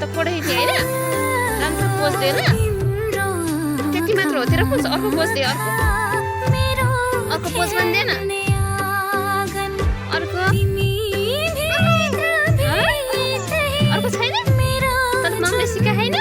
त पढाइ थिए हैन राम्रो पोज दे ल त्यति मात्र हो तेरो पोज अर्को पोज दे अर्को पोज भन दे न अर्को अर्को छैन तँ मम्मीले सिकाएन